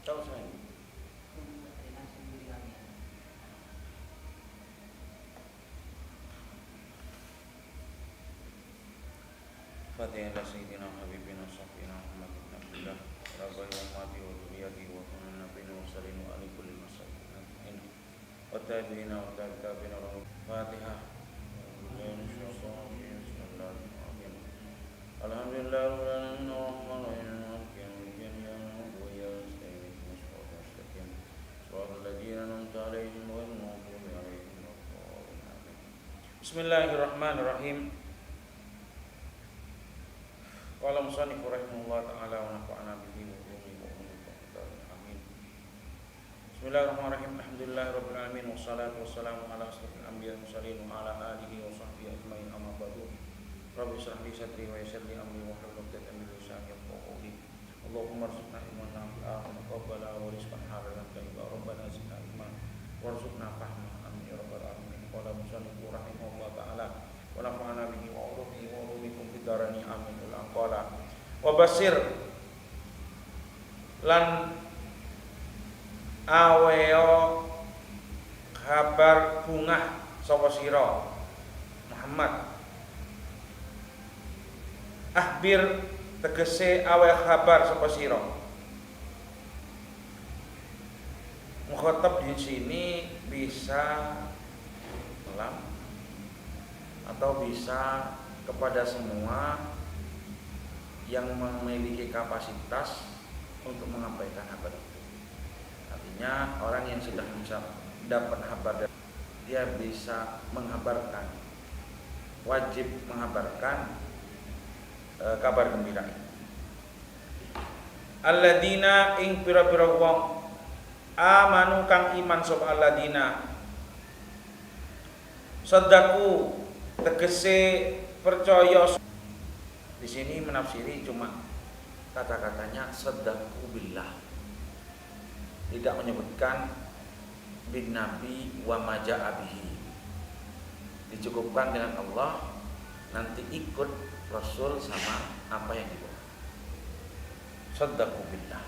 Tahu saya. Fatihah ila sayyidina habibina safina Muhammad ibn Abdullah wa ummati wa dzurriyyati wa kulli nabiyyin wa mursalin wa ali kulli mursalin wa tabi'ina wa tabi'ina wa Fatihah. Alhamdulillah rabbil alamin arrahmanir rahim maliki yawmiddin iyyaka na'budu wa iyyaka nasta'in ihdinas siratal mustaqim siratal ladzina an'amta 'alaihim ghairil maghdubi 'alaihim waladdallin. Amin. Bismillahirrahmanirrahim. Qala musannif rahimahullah ta'ala wa nafa'ana bihi wa ulumihi wa ulumihi. Amin. Bismillahirrahmanirrahim. Alhamdulillahirabbil alamin wassalatu wassalamu ala asrofil anbiya'i wal mursalin wa ala alihi wa sahbihi ajmain, amma ba'du. Rabbi shrah li sadri wa yassir li amri wahlul 'uqdatam min lisani yafqahu qawli. Allahumma arzuqna ilman nafi'a wa taqabbala wa rizqan halalan thayyiba. Rabbana zidna ilma warzuqna fahma. Amin ya rabbal alamin. Qala musannif rahimahullah ta'ala wa nafa'ana bihi wa ulumihi wa ulumikum fid dharani. Amin. Qala wa basir lan aweo kabar bungah sapa sira Muhammad. Ahbir tegese awe kabar sapa sira. Mukhatab di sini bisa lam atau bisa kepada semua yang memiliki kapasitas untuk mengampaikan kabar itu. Artinya orang yang sudah bisa dapat kabar, dia bisa menghabarkan, wajib menghabarkan kabar gembira ini. Alladzina ing pira-pira wong amanu kang iman sapa alladzina, sadaku tegese percaya. Di sini menafsiri cuma kata-katanya sadaku billah, tidak menyebutkan bin nabi wa maja'a bihi. Dicukupkan dengan Allah, nanti ikut Rasul sama apa yang dibawa. Sadaku billah,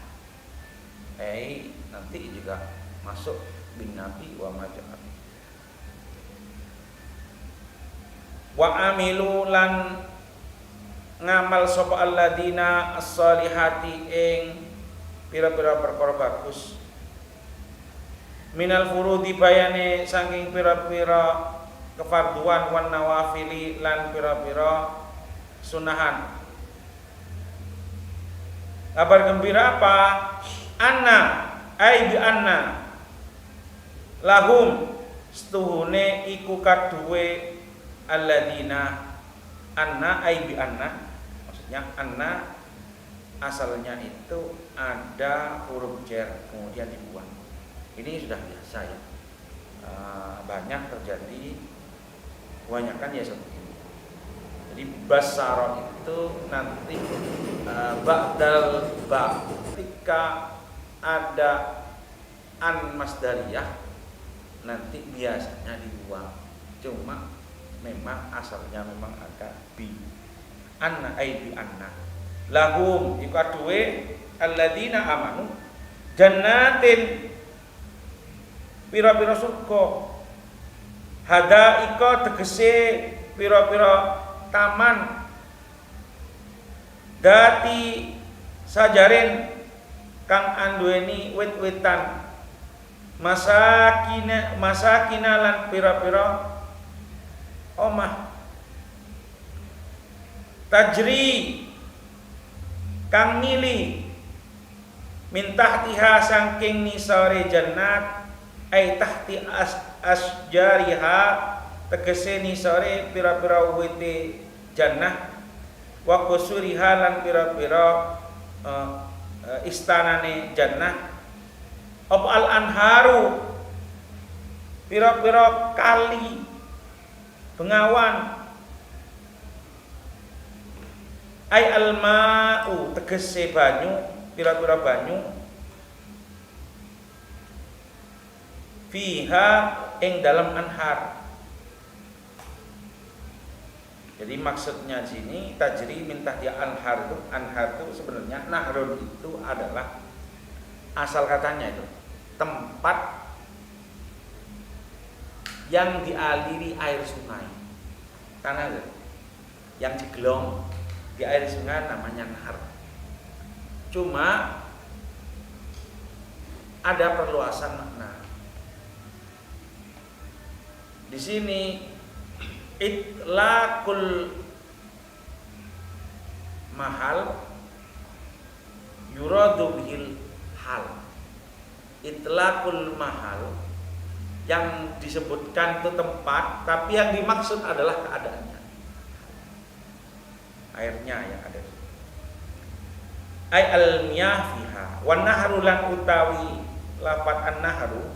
nanti juga masuk bin nabi wa maja'a bihi. Wa amilu lan ngamal sapa alladzina as-solihati ing pira-pira perkara bagus, minal furudi bayane saking pira-pira kefarduan, wan nawafili lan pira-pira sunahan. Kabar gembira apa? Anna ai bi anna lahum setuhune iku kaduwe alladzina. Anna ai bi anna, maksudnya anna asalnya itu ada huruf jar kemudian dibuang. Ini sudah biasa ya, banyak terjadi, kebanyakan ya seperti ini. Jadi basaro itu nanti ba'dal ba, ketika ada an masdariyah nanti biasanya dibuang. Cuma memang asalnya memang ada bi. Anna ai bi anna lahum iku aduwe alladzina amanu jannatin pira-pira surga, hadaika tegese pira-pira taman, dati sajarin kang anduweni wit-witan, masakina masakina lan pira-pira omah, tajri kang mili min tahtiha saking nisore jannat, ai tahti asjariha tegese nisore pira-pira wite jannah, wa qusuriha lan pira-pira istanane jannah, apa al anharu pira-pira kali bengawan, ai alma'u tegese banyu, pira-pira banyu, fiha ing dalam anhar. Jadi maksudnya sini tajri min tahtiha anhar itu, anhar itu sebenarnya nahrun itu adalah Asal katanya itu tempat yang dialiri air sungai. Tanah itu yang digelong di air sungai namanya nahar. Cuma ada perluasan makna. Di sini itlaqul mahal yuradu bihil hal. Itlaqul mahal yang disebutkan itu tempat, tapi yang dimaksud adalah keadaannya, airnya yang ada. Ay al miyah fiha wan nahru lan utawi lafat an nahru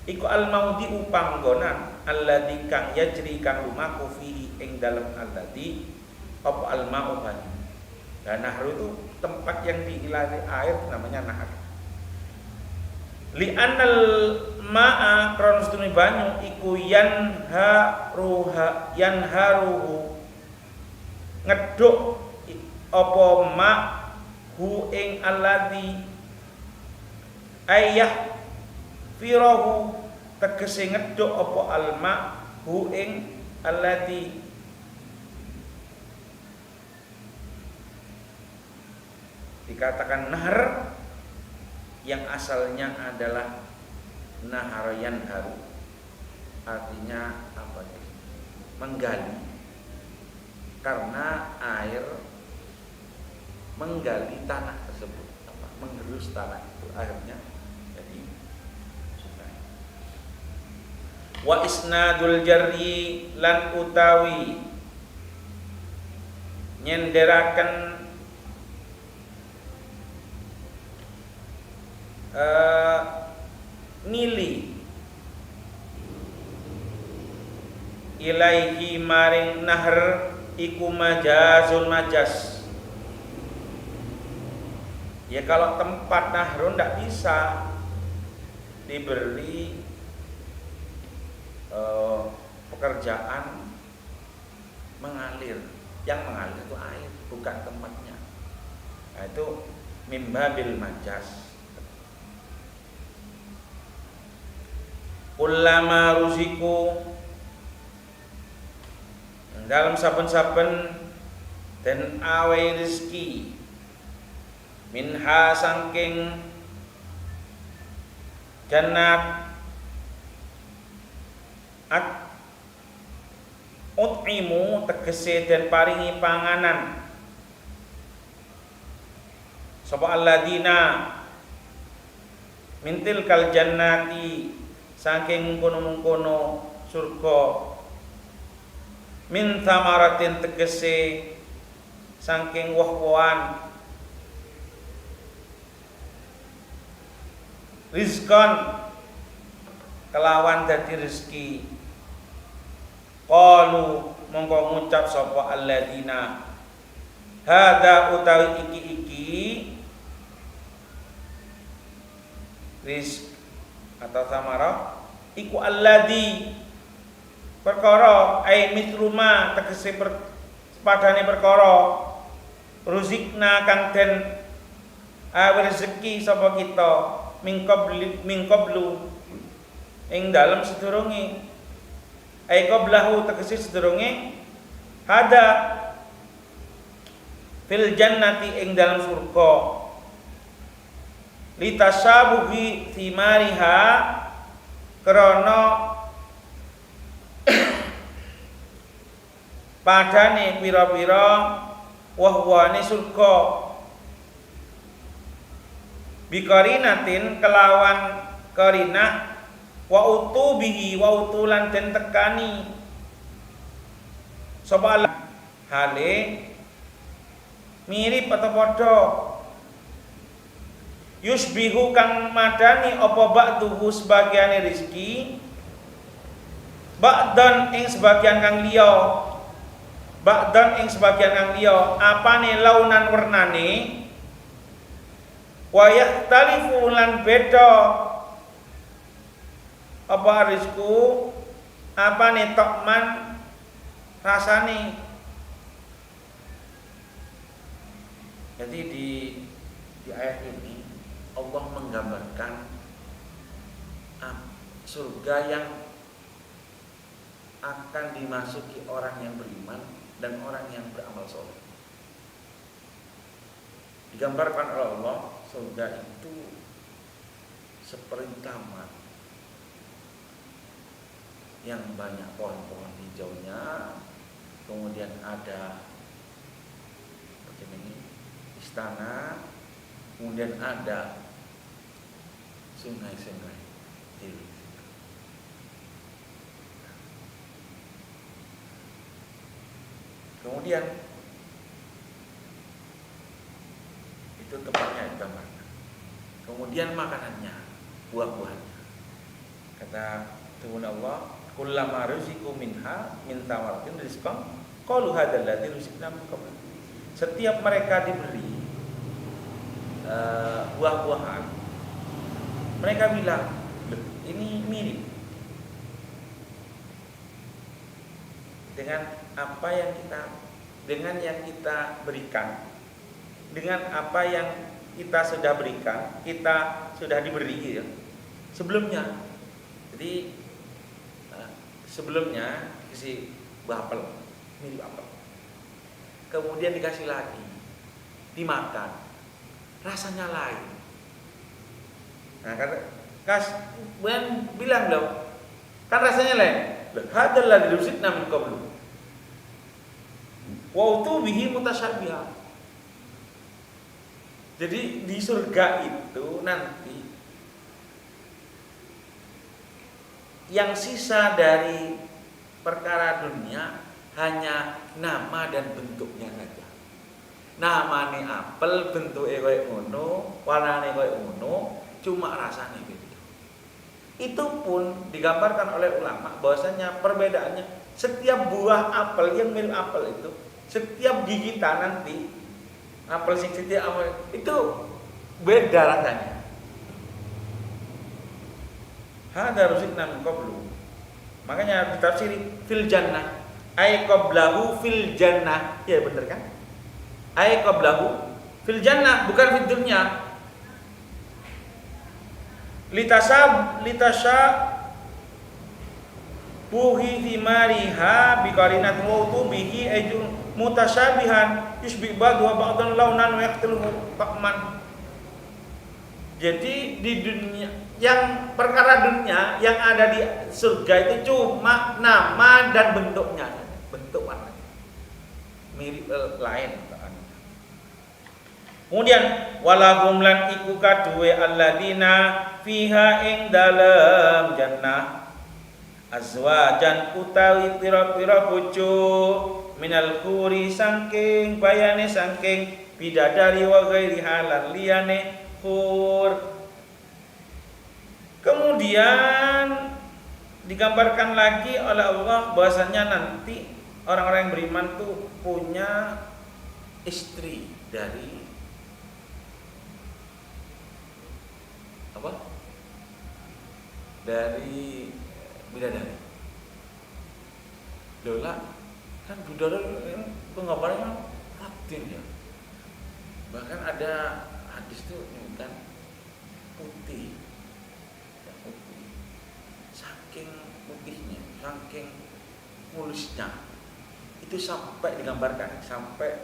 iku al maudhi'u panggonan alladzi kang yajri kang lumaku fihi ing dalem alladzi apa al ma'u banyu. Dan nahru itu tempat yang diilari air namanya nahar. Li'annal ma'a krono setune banyu iku yanharuha yanharuhu ngeduk apa ma hu ing alladzi ayah firahu tegese ngeduk apa alma hu ing alladzi. Dikatakan nahar yang asalnya adalah nahar yanharu, artinya apa? Menggali. Karena air menggali tanah tersebut, apa? Menggerus tanah itu akhirnya jadi sungai. Wa isnadul jarri lan utawi nyenderaken nili ilaihi maring nahr iku majazun majas. Ya kalau tempat nahrun ndak bisa diberi pekerjaan mengalir. Yang mengalir itu air, bukan tempatnya. Nah, itu mimbabil majas. Ulama ruziku dalam saben-saben den awe rezeki minha sangking jannat at ut'imu tegese den paringi panganan sapa alladzina mintil kal jannati saking mengkono-mengkono surga min thamaratin tegese saking woh-wohan rizkon kelawan dadi rezeki. Qalu mongko ngucap sapa alladzina hadza utawi iki-iki rizq atau thamara iku alladzi perkara ai misluma tegese sepadane perkara ruzikna kang den awe rezeki sapa kita mingqablu ing dalem sedurunge ai qablahu tegese sedurunge hada fil jannati ing dalem surga litasyabuhi thimariha krana padane pira-pira woh-wohane surga biqarinatin kelawan qarinah wa utubihi wa utulan den tekani sapa hale mirip atau padha yusbihu kang madani apa ba'duhu sebagiane rezeki ba'dan ing sebagian kang liya ba'dan ing sebagian kang liya apane launan wernane wa yahtalifu lan beda apa rizku apane tokman rasane. Jadi di ayat ini Allah menggambarkan surga yang akan dimasuki orang yang beriman dan orang yang beramal soleh. Digambarkan oleh Allah, surga itu seperti taman yang banyak pohon-pohon hijaunya, kemudian ada ini istana, kemudian ada sungai-sungai di situ. Kemudian itu tempatnya digambarkan. Kemudian makanannya, buah-buahannya. Kata Tuhan Allah, kullama ruziqu minha min thamaratin rizqan qalu hadzal ladzi ruziqna min qabl. Setiap mereka diberi buah-buahan, mereka bilang, ini mirip dengan apa yang kita, dengan yang kita berikan, dengan apa yang kita sudah berikan, kita sudah diberi ya, sebelumnya. Jadi sebelumnya dikasih buah apel, mirip apel. Kemudian dikasih lagi, dimakan, rasanya lain. Nah, kata kas bukan bilang loh, kan rasanya lain. Hadzal ladzi ruziqna min qablu wa utu bihi mutasyabiha. Jadi di surga itu nanti yang sisa dari perkara dunia hanya nama dan bentuknya saja. Namane apel, bentuke koyo ngono, warnane koyo ngono, cuma rasanya beda. Itu pun digambarkan oleh ulama bahwasanya perbedaannya setiap buah apel yang mirip apel itu, setiap gigitan nanti apel sing setiap apel itu beda rasanya. Hadza ruziqna min qablu. Makanya ditafsiri fil jannah, ay qablahu fil jannah. Ya bener kan? Ay qablahu fil jannah, bukan fid dunya. Litasab litasya buhi thimariha biqarinat wa bihi ajun mutasyabihan yusbi ba'du wa ba'dan launan wa yaqtuluhu ta'man. Jadi di dunia, yang perkara dunia yang ada di surga itu cuma nama dan bentuknya, bentuk warnanya mirip lain. Kemudian walahum lan iku kaduwe alladzina fiha ing dalem jannah azwajan utawi pira-pira bojo minal huri saking bayane saking bidadari wa ghairi halan liyane hur. Kemudian digambarkan lagi oleh Allah bahwasanya nanti orang-orang yang beriman tuh punya istri dari apa? Dari bidadari. Lola kan bidadari penggambarannya ratin ya. Bahkan ada hadis tuh menyebutkan putih, ya, putih. Saking putihnya, saking mulusnya, itu sampai digambarkan sampai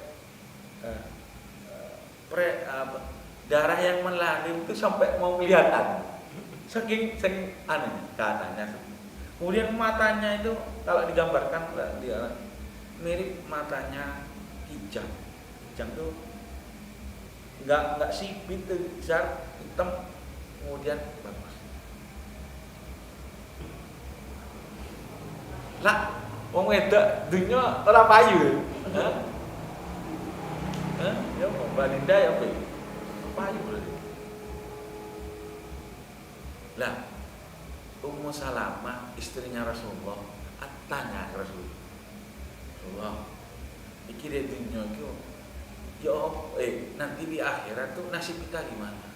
darah yang mengalir itu sampai mau kelihatan. Saking saking anehnya katanya. Kemudian matanya itu kalau digambarkan dia mirip matanya kijang. Kijang tuh nggak sipit, besar, hitam, kemudian bagus. Lah, wong wedok dunya ora payu. Hah? Hah? Ya Mbak Linda ya apa? Payu berarti. Lah, Ummu Salamah istrinya Rasulullah tanya ke Rasulullah. Rasulullah, iki de dunya iki ya nanti di akhirat tuh nasib kita gimana?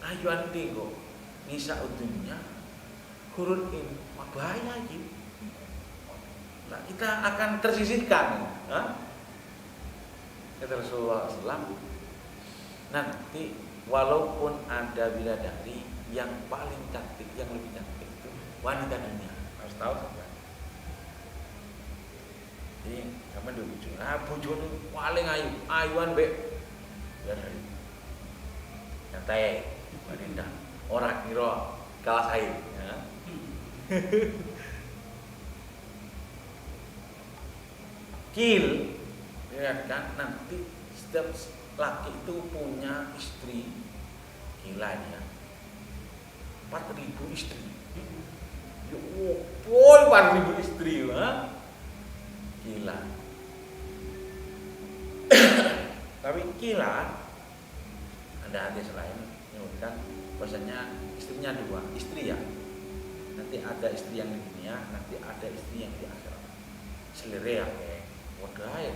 Ayo anti kok nisa dunya hurun in bahaya iki. Nah, kita akan tersisihkan. Hah? Kata Rasulullah SAW, nanti walaupun ada bidadari yang paling cantik, yang lebih cantik itu wanita dunia. Harus tahu sampean. Jadi sampean duwe bojo. Nah, bojone paling ayu, ayuan mbek bidadari. Nyantai, wanita. Ora kira kalah saing, ya. Kil, ya kan, nanti setiap laki itu punya istri, gila ini ya, 4.000 istri. Ya boy, 4.000 istri, ha? Gila. Tapi kila ada hadis lain menyebutkan bahwasanya istrinya 2 istri ya. Nanti ada istri yang di dunia, nanti ada istri yang di akhirat. Selire ya, kayak wadah ya.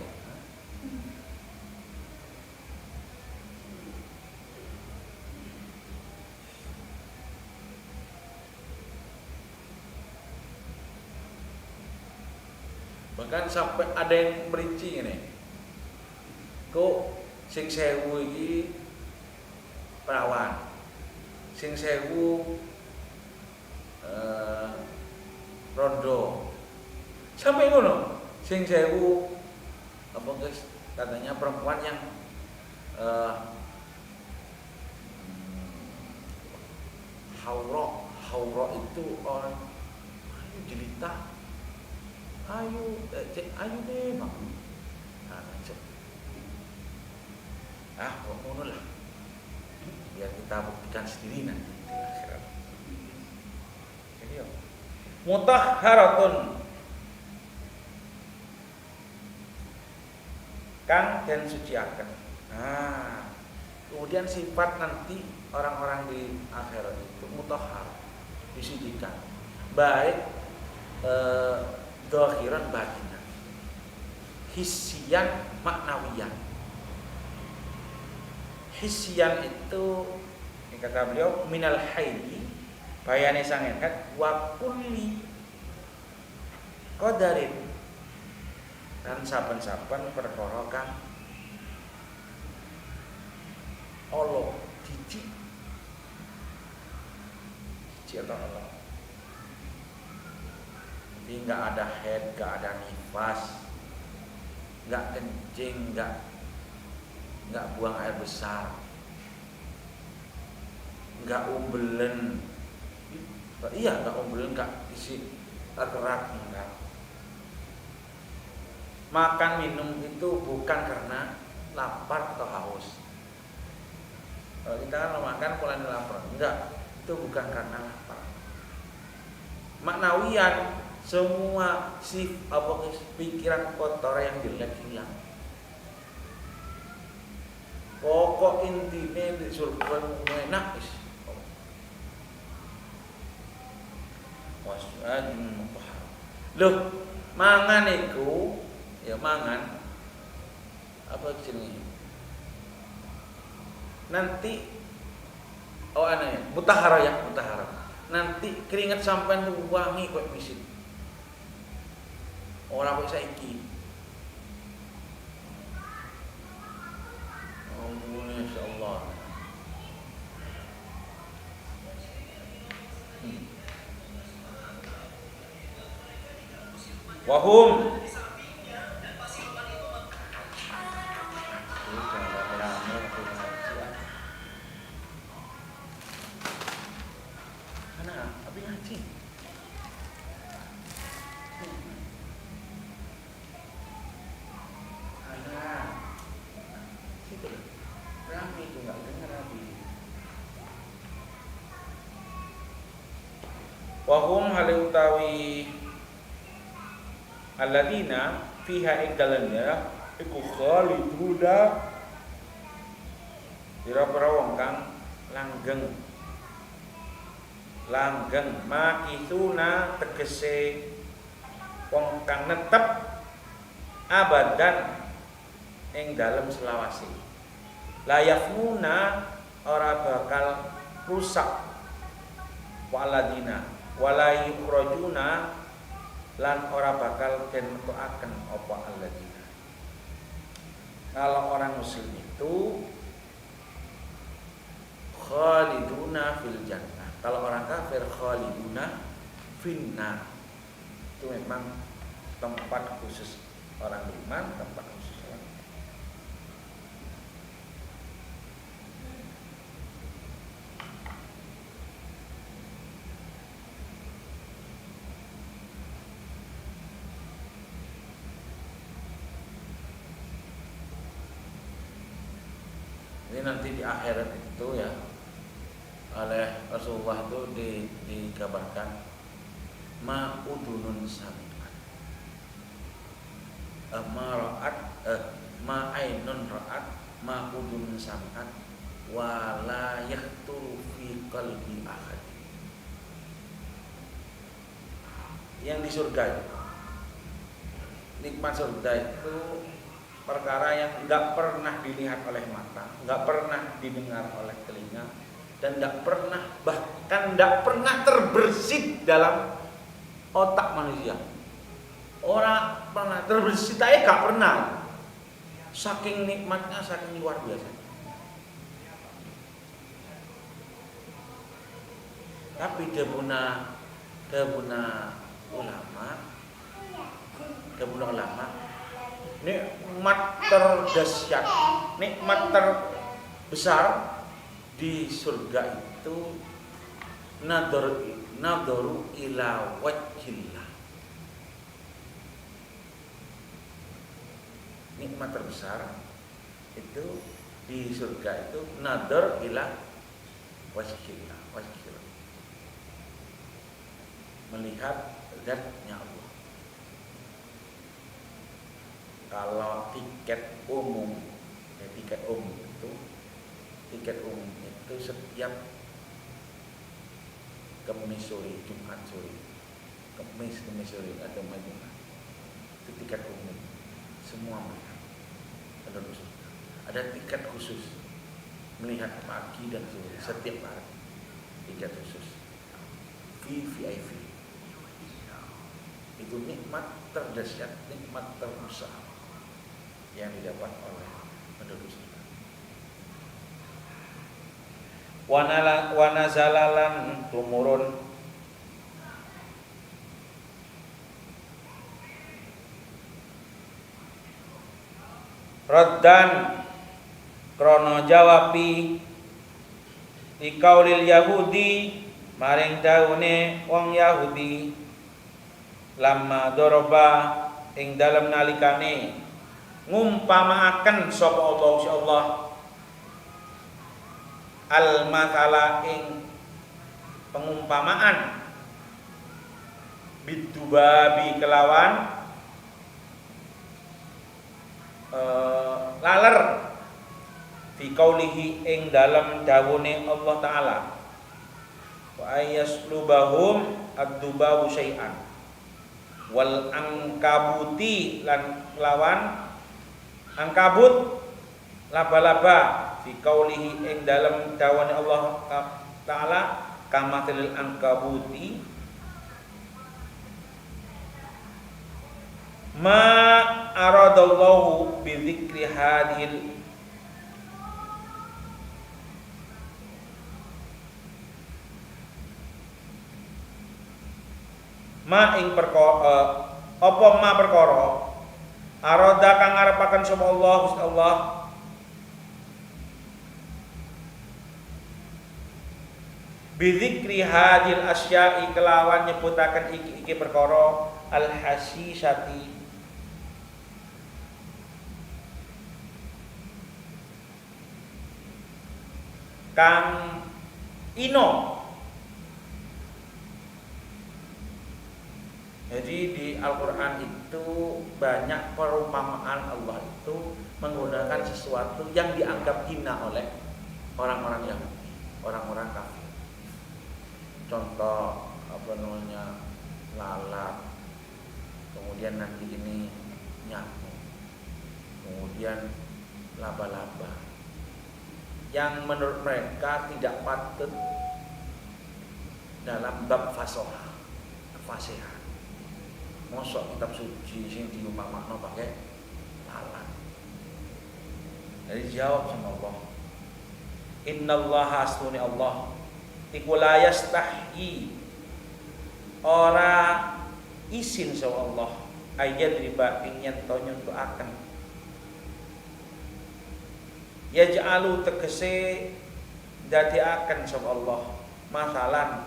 Bahkan sampai ada yang merinci ngene. Kok sing 1000 iki perawan. Sing 1000 rondo. Sampai ngono. Sing 1000 apa guys, katanya perempuan yang haura, haura itu orang ayu jelita. Ayu, cek ayu deh, Mak. Nah, cek. Ah, kok ngono lah. Biar kita buktikan sendiri nanti di akhirat. Jadi ya, mutahharatun kang den suciaken. Nah, kemudian sifat nanti orang-orang di akhirat itu mutahhar, disucikan. Baik zahiran batinan, hissian maknawiyan. Hissian itu ini kata beliau minal haidi bayane sangen haid wa kulli qadarin dan saben-saben perkara kang Allah jijik, jijik atau Allah. Jadi nggak ada haid, nggak ada nifas, nggak kencing, nggak buang air besar, nggak umbelen. Iya, nggak umbelen, nggak isi terkerak, nggak. Makan minum itu bukan karena lapar atau haus. Kalau kita kan makan mulai lapar, enggak, itu bukan karena lapar. Maknawian, semua apa pikiran kotor yang jelek hilang. Pokok intine di surga enak wis. Wasajun mutahhar. Loh, mangan iku ya mangan apa jenenge? Nanti oh aneh, mutahhar ya, mutahhar. Nanti keringat sampean tuh wangi koyo mesin. Ora koyo saiki. Oh, insyaallah. Wahum wahum hale utawi alladzina fiha ing dalemnya iku khaliduna pira-pira wong kang langgeng langgeng makithuna tegese wong kang netep abadan ing dalem selawase layafuna ora bakal rusak waladina wala yukhrajuna lan ora bakal den metukaken apa alladzina. Kalau orang muslim itu khaliduna fil jannah. Kalau orang kafir khaliduna finnar. Itu memang tempat khusus orang beriman, tempat khusus orang kafir. Ini nanti di akhirat itu ya, oleh Rasulullah itu dikabarkan ma udunun sami'at, ma ra'at, ma ainun ra'at, ma udunun sami'at, wa la yahturu fi qalbi ahad. Yang di surga itu, nikmat surga itu perkara yang nggak pernah dilihat oleh mata, nggak pernah didengar oleh telinga, dan nggak pernah, bahkan nggak pernah terbersit dalam otak manusia. Orang pernah terbersit aja nggak pernah. Saking nikmatnya, saking luar biasa. Tapi debuna ulama, nikmat terdahsyat, nikmat terbesar di surga itu nadharu ila wajhillah. Nikmat terbesar itu di surga itu nadhar ila wajhillah, wajhillah. Melihat zatnya Allah. Kalau tiket umum, ya tiket umum itu setiap Kemis sore, Jumat sore, Kemis sore atau Jumat, itu tiket umum, semua melihat penduduk surga. Ada tiket khusus melihat pagi dan sore setiap hari, tiket khusus VVIP. Itu nikmat terdahsyat, nikmat terbesar yang didapat oleh penduduk surga. Wanazalalan tumurun raddan krono jawabi likaulil Yahudi maring daune wong Yahudi lamma doroba ing dalem nalikane ngumpamaaken sapa Allah si Allah al mathala ing pengumpamaan bidubabi kelawan laler fi qaulihi ing dalem dawune Allah taala wa ayaslubahum ad-dubabu syai'an wal angkabuti lan kelawan angkabut laba-laba fi qaulihi ing dalem dawane Allah taala kamathilil angkabuti ma aradallahu bi dzikri hadhil ma ing perkara apa ma perkara arada kang ngarepaken sapa Allah Gusti Allah bidzikri hadil asya'i kelawan nyebutaken iki-iki perkara al hasisati kang ino. Jadi di Al-Quran itu banyak perumpamaan Allah itu menggunakan sesuatu yang dianggap hina oleh orang-orang Yahudi, orang-orang kafir. Contoh apa namanya lalat, kemudian nanti ini nyamuk, kemudian laba-laba, yang menurut mereka tidak patut dalam bab fasoha, kefasihan. Mosok kitab suci sing diumpamakno pakai lalat. Jadi jawab sama Allah. Innallaha asruni Allah iku la yastahyi ora isin sapa Allah ayat riba ing yen to nyontokaken yaj'alu tegese dadiaken sapa Allah masalan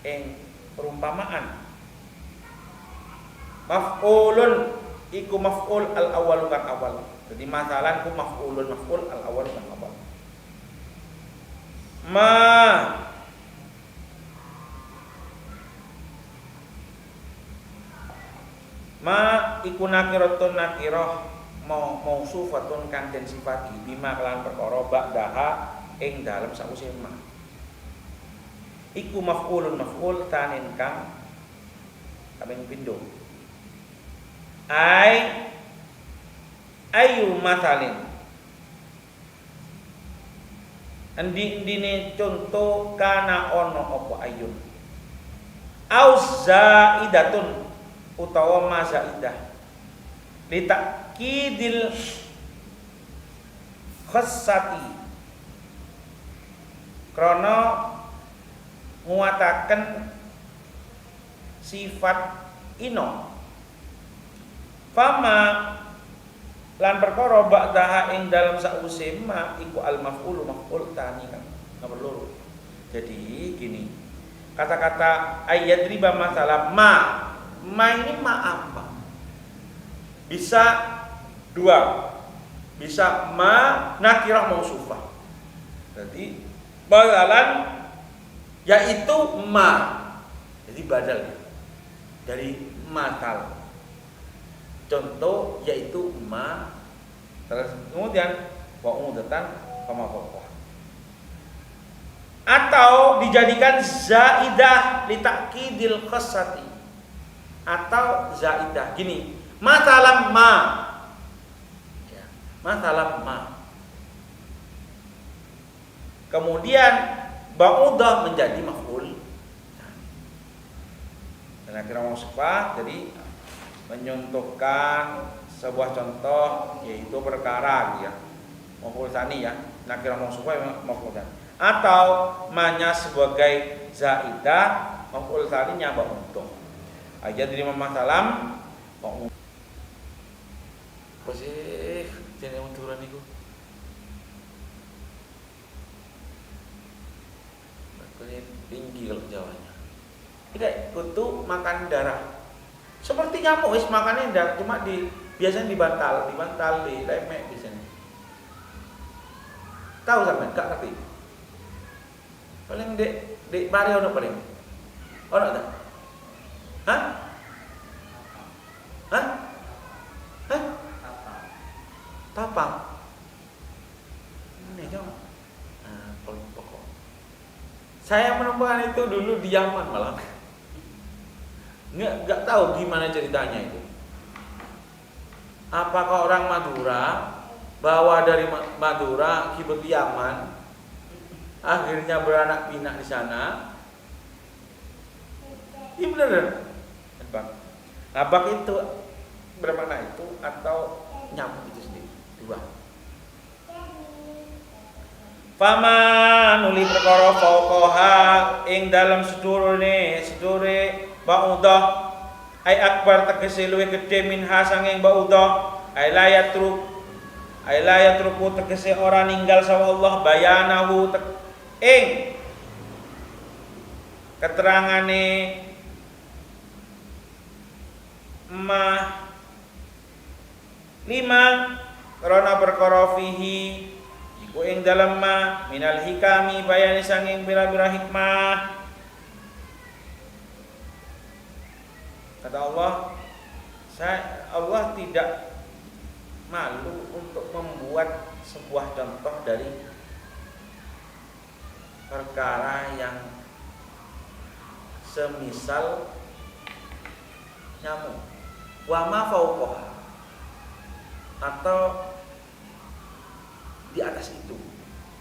ing perumpamaan maf'ulun iku maf'ul al awwal kang awal. Jadi masalan ku maf'ulun maf'ul al awwal kang awal. Ma ma iku nakiratun nakirah mausufatun kang den sifati bima kelan perkara ba'daha ing dalem sause ma. Iku maf'ulun maf'ul tanin kang kaping pindho. Ai ayu masalin endi-endine conto kana ono apa ayun au zaidatun utawa ma zaidah litakidil khassati krana nguataken sifat ino fama lan perkara ba'daha ing dalem sause ma iku al maf'ul maf'ul tani kan nomor loro. Jadi gini, kata-kata ayat riba masalah ma, ma ini ma apa? Bisa dua. Bisa ma nakirah mausufah. Berarti badalan yaitu ma. Jadi badal dari matal. Contoh yaitu ma, terus kemudian wa'udatan fama fawqah. Atau dijadikan zaidah litakidil khassati. Atau zaidah gini, masalah ma. Ya, masalah ma. Kemudian ba'udah menjadi maf'ul. Dan akhirnya mausufah jadi menyontohkan sebuah contoh yaitu perkara ya. Maf'ul tsani ya, nakirah mausufah maf'ul tsani. Atau manya sebagai zaidah maf'ul tsaninya ba'udah. Aja dari masalam ba'udah. Apa sih jenenge munduran niku? Makanya tinggi kalau Jawanya. Tidak, kutu makan darah. Seperti nyamuk wis makannya darah, cuma di biasanya dibantal, dilemek biasanya. Tahu sampean? Gak ngerti. Paling dek pare ono paling. Ono ta? Hah? Hah? Hah? Tapang. Ini jauh. Nah, pokok. Saya menemukan itu dulu di Yaman malah. Nggak tahu gimana ceritanya itu. Apakah orang Madura bawa dari Madura ke Yaman, akhirnya beranak pinak di sana? Iya bener. Bak. Nah, bak itu bermakna itu atau nyamuk itu sendiri. Dua. Fama nuli perkara fauqaha ing dalam sedurune sedure ba'udah ay akbar tegese luwih gedhe minha sanging ba'udah ay la yatruku tegese ora ninggal sapa Allah bayanahu ing keterangane ma lima karena perkara fihi iku ing dalem ma minal hikami bayane sanging bira-bira hikmah. Kata Allah, Allah tidak malu untuk membuat sebuah contoh dari perkara yang semisal nyamuk wa ma fauqaha atau di atas itu.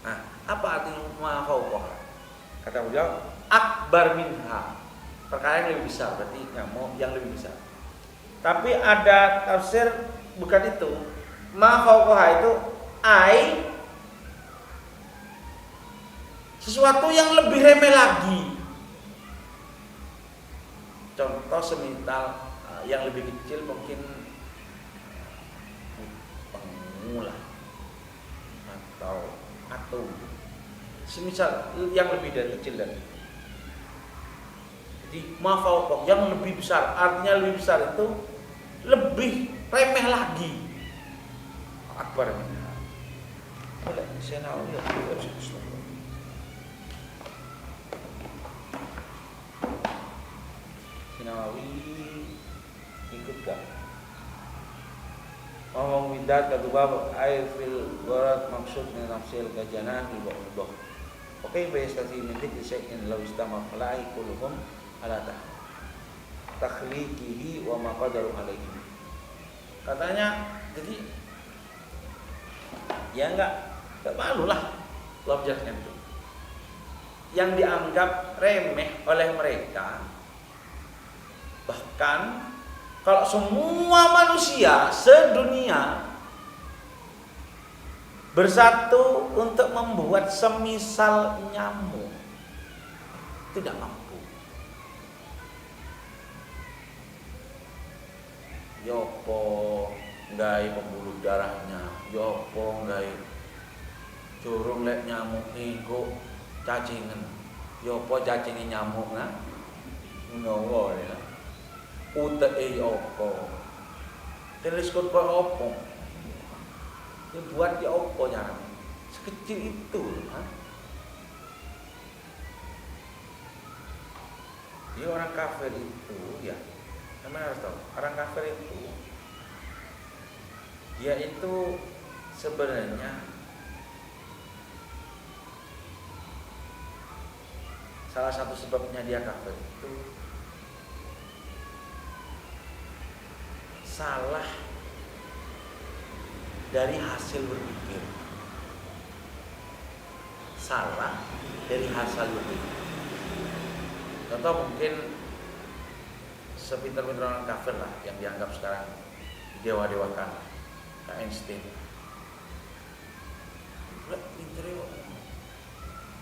Nah, apa artinya ma fauqaha? Kata beliau, akbar minha, perkara yang lebih besar, berarti nyamuk yang lebih besar. Tapi ada tafsir bukan itu. Ma fauqaha itu Ai sesuatu yang lebih remeh lagi. Contoh semisal yang lebih kecil mungkin pengulah atau atom. Semisal yang lebih dari kecil dari itu. Jadi ma fauqah yang lebih besar, artinya lebih besar itu lebih remeh lagi. Akbar minha. Oleh Senawi ya. Nawawi ikut gak? Ngomong widat kadubab air fil gharat maksud min nafsil kajanah di bawah. Oke, bayastati min dzikri syai'in law istama khalaiq kulluhum ala takhliqihi wa ma qadaru alaihi. Katanya jadi ya enggak malu lah Allah menjelaskan itu. Yang dianggap remeh oleh mereka, bahkan kalau semua manusia sedunia bersatu untuk membuat semisal nyamuk, tidak mampu. Yopo nggae pembuluh darahnya, yopo nggae curung lek nyamuk iku cacingen. Yopo cacinge nyamuk nah? Ngono ya. Uteke opo? Teleskop kok opo? Dibuat ya opo caranya? Sekecil itu, ha? Jadi orang kafir itu ya, teman harus tahu, orang kafir itu dia itu sebenarnya salah satu sebabnya dia kafir itu salah dari hasil berpikir. Salah dari hasil berpikir. Contoh mungkin sepinter-pinter orang kafir lah yang dianggap sekarang dewa-dewakan, kayak Einstein. Pinter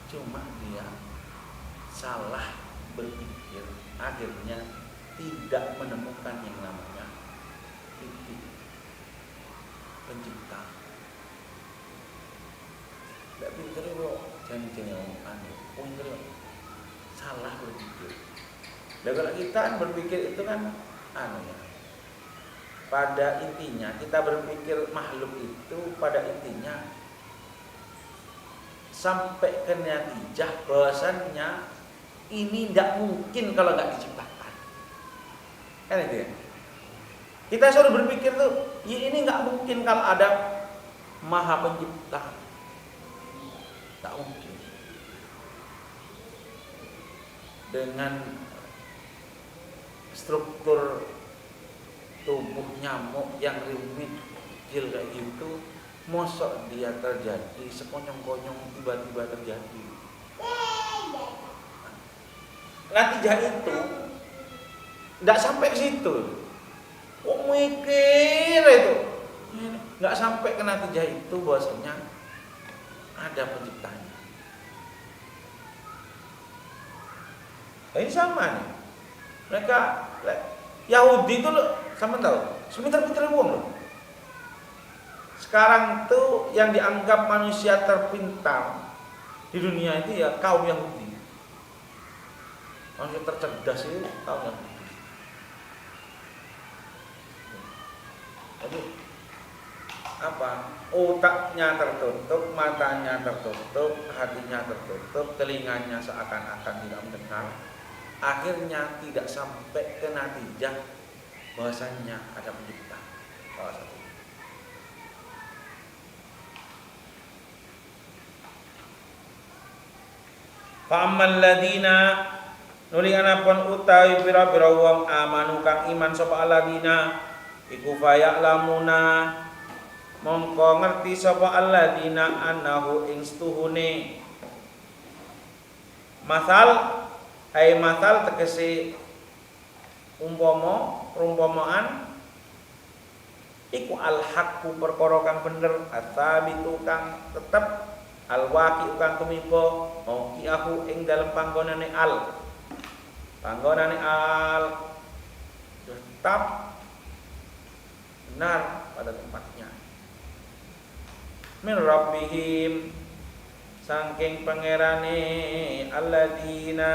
cuma dia salah berpikir, akhirnya tidak menemukan yang namanya titik pencipta. Tidak pinter kok, jangan-jangan aneh, pinter salah berpikir. Nah, kalau kita kan berpikir itu kan anu ya. Pada intinya kita berpikir makhluk itu pada intinya sampai ke natijah bahwasannya ini tidak mungkin kalau nggak diciptakan. Kan itu ya. Kita selalu berpikir tuh, ya ini nggak mungkin kalau ada Maha Pencipta. Tak mungkin. Dengan struktur tubuh nyamuk yang rumit kecil kayak gitu, mosok dia terjadi sekonyong-konyong tiba-tiba terjadi. Natijah itu nggak sampai ke situ. Kok mikir itu nggak sampai ke natijah itu bahwasanya ada penciptanya. Nah, ini sama nih. Mereka Yahudi itu loh, sama tahu, sepinter-pinter wong loh. Sekarang tuh yang dianggap manusia terpintar di dunia itu ya kaum Yahudi. Manusia tercerdas itu kaum Yahudi. Jadi apa? Otaknya tertutup, matanya tertutup, hatinya tertutup, telinganya seakan-akan tidak mendengar. Akhirnya tidak sampai ke natijah bahwasannya ada pencipta. Salah satu. Fa'ammal ladina nuli anapun utawi pira-pira wong amanu kang iman sapa alladina iku faya'lamuna mongko ngerti sapa alladina annahu ing stuhune masal ai masal tegese umpama perumpamaan Iku al haqqu perkara kang bener, atsabitu kang tetep, al waqi'u kang tumiba, mauqi'ahu ing dalem panggonane al. Panggonane al tetap benar pada tempatnya. Min rabbihim saking pangerane alladzina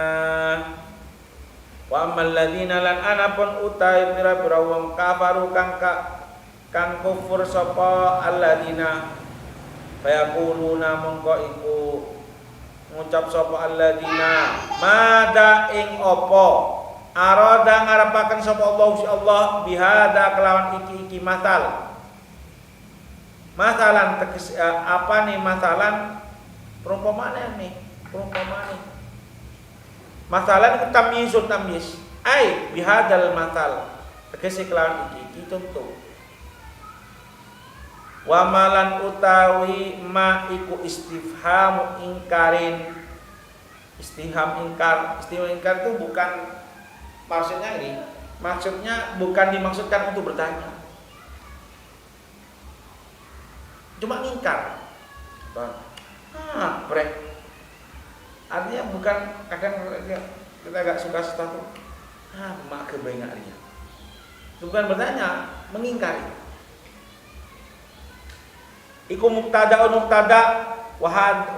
wa ammal ladzina lan anapun utahe pira-pira wong kafaru kang kufur sapa alladzina fayaquluna mongko iku ngucap sapa alladzina mada ing apa arada ngarepaken sapa Allah si Allah bihada kelawan iki-iki masal. Masalan teges apa nih masalan perumpamaan nih, perumpamaan. Masalan itu tamyizun tamyiz. Ai bihadal masal tegese kelawan iki-iki contoh. Wa malan utawi ma iku istifhamu ingkarin. Istifham ingkar, istifham ingkar itu bukan maksudnya ini, maksudnya bukan dimaksudkan untuk bertanya. Cuma ngingkar. Ah, brek. Artinya bukan kadang kita agak suka sesuatu. Ah, mak kebengarnya. Bukan bertanya, mengingkari. Iku mubtada'un mubtada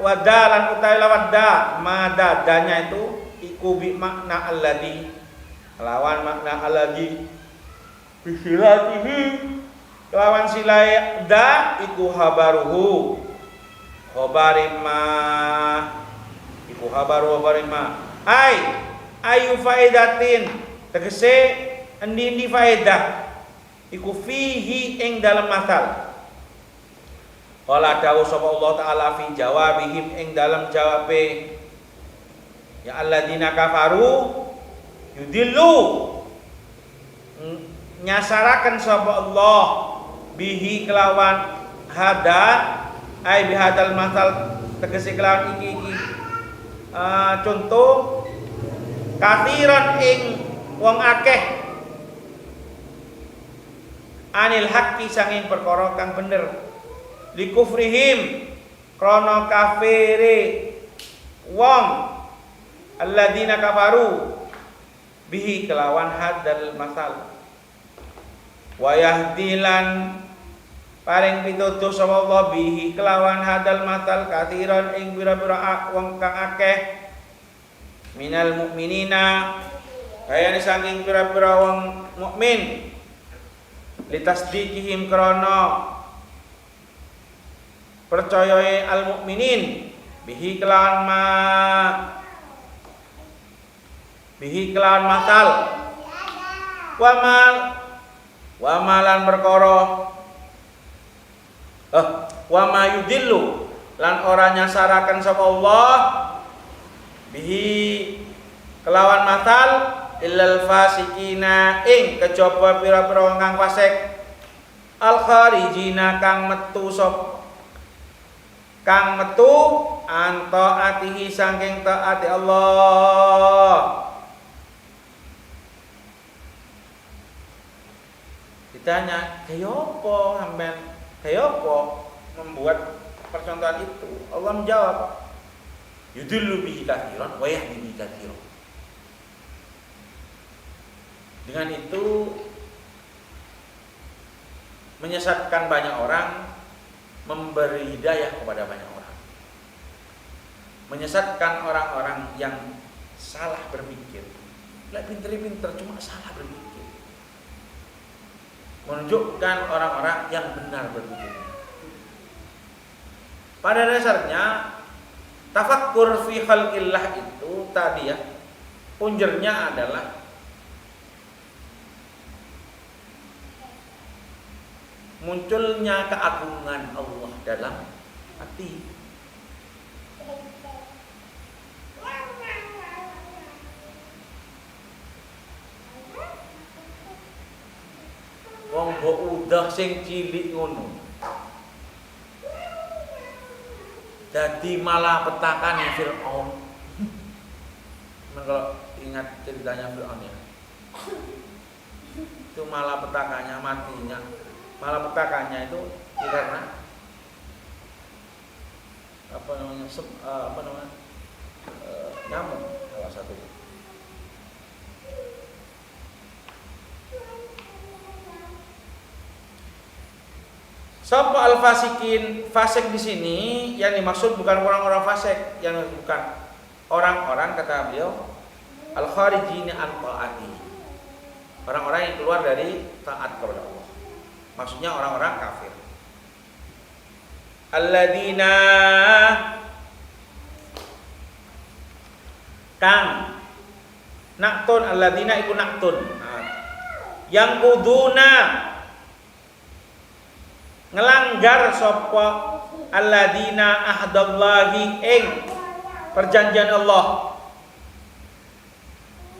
wadalan utai lawan da madadanya itu iku bi makna alladzi lawan makna alladzi bisilatihi lawan silai da iku habaruhu khabarima iku habaru khabarima ai ayu faedatin tegese endi-endi faedah iku fihi ing dalem masal. Qala dawuh sapa Allah taala fi jawabihim ing dalem jawabe ya alladzina kafaru yudillu nyasaraken sapa Allah bihi kelawan hada ai bihadal masal tegese kelawan iki-iki contoh kathiran ing wong akeh anil haqqi sanging perkara kang bener likufrihim krana kafire wong alladzina kafaru bihi kelawan hadal masal wa yahdilan paring pituduh sapa Allah bihi kelawan hadal masal kathiran ing pira-pira wong kang akeh minal mukminina kayane saking pira-pira wong mukmin litasdikihim krana percayae al mukminin bihi kelawan ma bihi kelawan masal wa mal wa malan perkara wa ma yudillu lan ora nyasaraken sapa Allah bihi kelawan masal illal fasikina ing kejaba pira-pira wong kang fasik al kharijina kang metu sapa kang metu antaatihi saking taati Allah. Ditanya, kaya apa sampean? Kaya apa membuat percontohan itu? Allah menjawab, yudillu bihi katsiran wa yahdi bihi katsiran. Dengan itu menyesatkan banyak orang, memberi hidayah kepada banyak orang. Menyesatkan orang-orang yang salah berpikir. Lek pinter-pinter cuma salah berpikir. Menunjukkan orang-orang yang benar berpikir. Pada dasarnya tafakkur fi khalqillah itu tadi ya, punjernya adalah munculnya keagungan Allah dalam hati. Wong mbok udah sing cilik ngono. Dadi malapetakane Firaun. Kalau ingat ceritanya Firaun ya. Itu malapetakanya matinya. Malapetakannya itu ya karena apa namanya nyamuk salah satunya. Sapa al-fasikin? Fasik di sini yang dimaksud bukan orang-orang fasik, yang bukan orang-orang kata beliau al-kharijina an taati. Orang-orang yang keluar dari taat kepada Allah. Maksudnya orang-orang kafir. Alladzina kang naktun, alladzina iku naktun. Nah, yang kuduna ngelanggar sapa alladzina ahdallahi ing perjanjian Allah.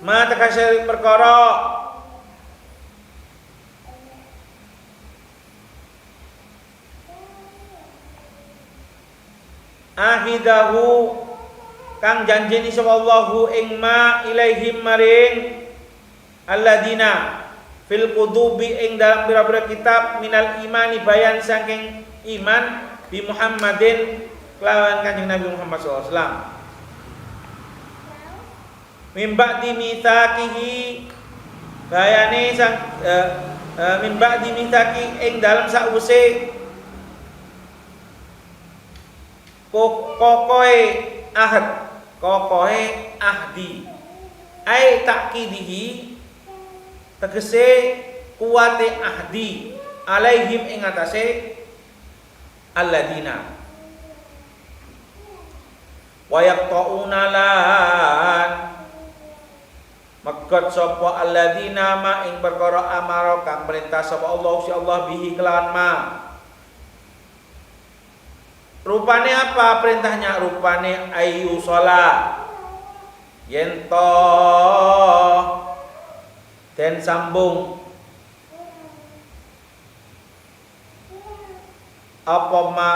Ma tekase perkara ahidahu kang janjeni sapa Allahu ing ma ilaihim maring alladzina fil qudubi ing dalam pira-pira kitab minal imani bayan saking iman bi Muhammadin kelawan Kanjeng Nabi Muhammad sallallahu alaihi wasallam. Mim ba'di mitsaqihi bayane sang mim ba'di mitsaqi ing dalam sakwise kokoe ahad, kokoe ahdi ai takidihi tegese kuwate ahdi alaihim ing atase alladina wa yaqtauna lan megot sapa alladina ma ing perkara amara kang perintah sapa Allah si Allah bihi kelawan ma. Rupane apa perintahnya? Rupane ayu sholat yen to den sambung apa ma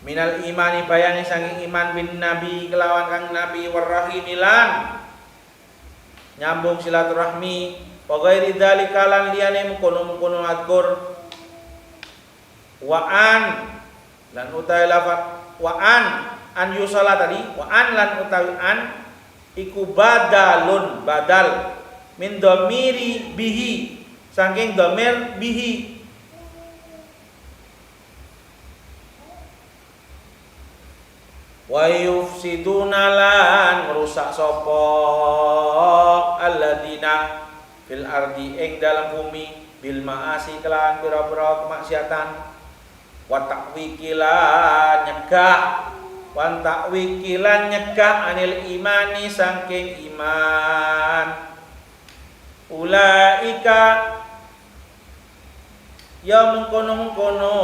minal imani bayane saking iman bin nabi kelawan kang nabi warahimilan nyambung silaturahmi wa ghairi dzalika lan liyane mengkono-mengkono adkur wa an lan utawi lafat wa an an yusala tadi wa an lan utawi an iku badalun badal min dhamiri bihi saking dhamir bihi wa yufsiduna lan ngrusak sapa alladzina fil ardi ing dalam bumi bil ma'asi kelawan pira-pira kemaksiatan wa takwikilan nyegah wa takwikilan nyegah anil imani saking iman ulaika ya mengkono-mengkono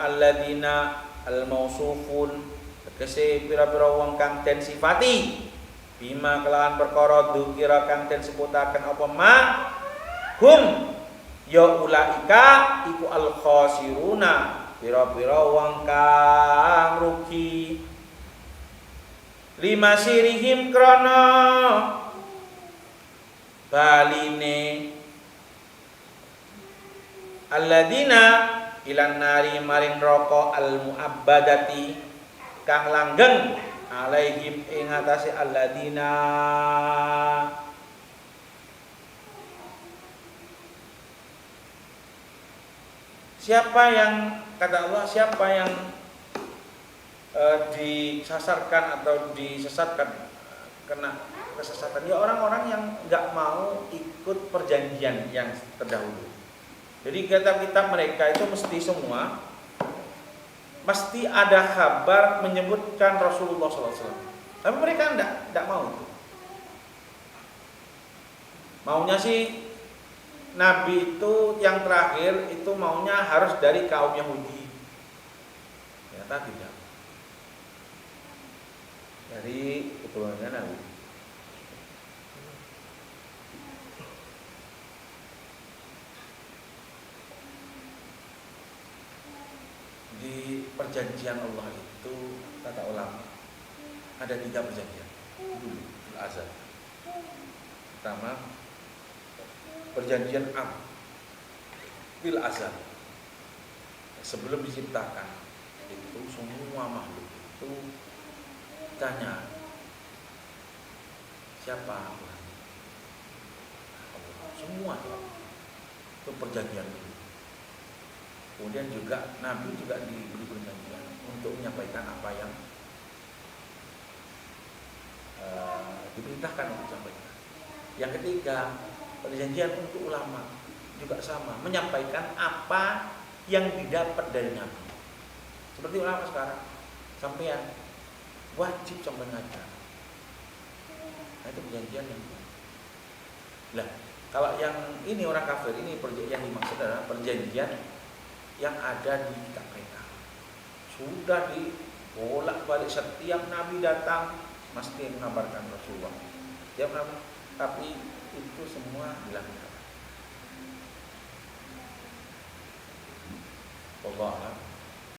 alladzina al-mausufun tegese pira-pira wong kang den sifati bima kelawan perkara dukira kang den sebutaken apa ma hum ya ulaika iku al-khasiruna pira-pira wong kang rugi lima sirihim krana baline alladzina ilan nari maring neraka al muabbadati kang langgeng alaihim ing atase alladzina. Siapa yang kata Allah, siapa yang disasarkan atau disesatkan kena kesesatan, ya orang-orang yang nggak mau ikut perjanjian yang terdahulu. Jadi kitab-kitab mereka itu mesti semua mesti ada kabar menyebutkan Rasulullah SAW. Tapi mereka nggak mau itu. Maunya sih Nabi itu yang terakhir itu maunya harus dari kaum Yahudi. Ternyata tidak. Dari keturunan Nabi. Di perjanjian Allah itu kata ulama ada 3 perjanjian dulu azal. Pertama Perjanjian am fil azal, sebelum diciptakan itu semua makhluk itu tanya siapa Tuhan? Allah. Semua itu perjanjian dulu. Kemudian juga Nabi juga diberi perjanjian untuk menyampaikan apa yang diperintahkan untuk disampaikan. Yang ketiga, perjanjian untuk ulama juga sama, menyampaikan apa yang didapat dari Nabi. Seperti ulama sekarang, sampean wajib sampai ngajar. Nah, itu perjanjian yang. Lah, kalau yang ini orang kafir ini yang dimaksud adalah perjanjian yang ada di kitab mereka. Sudah dibolak-balik, setiap nabi datang mesti mengabarkan Rasulullah. Setiap nabi, tapi itu semua dilanggar. Wallahu a'lam.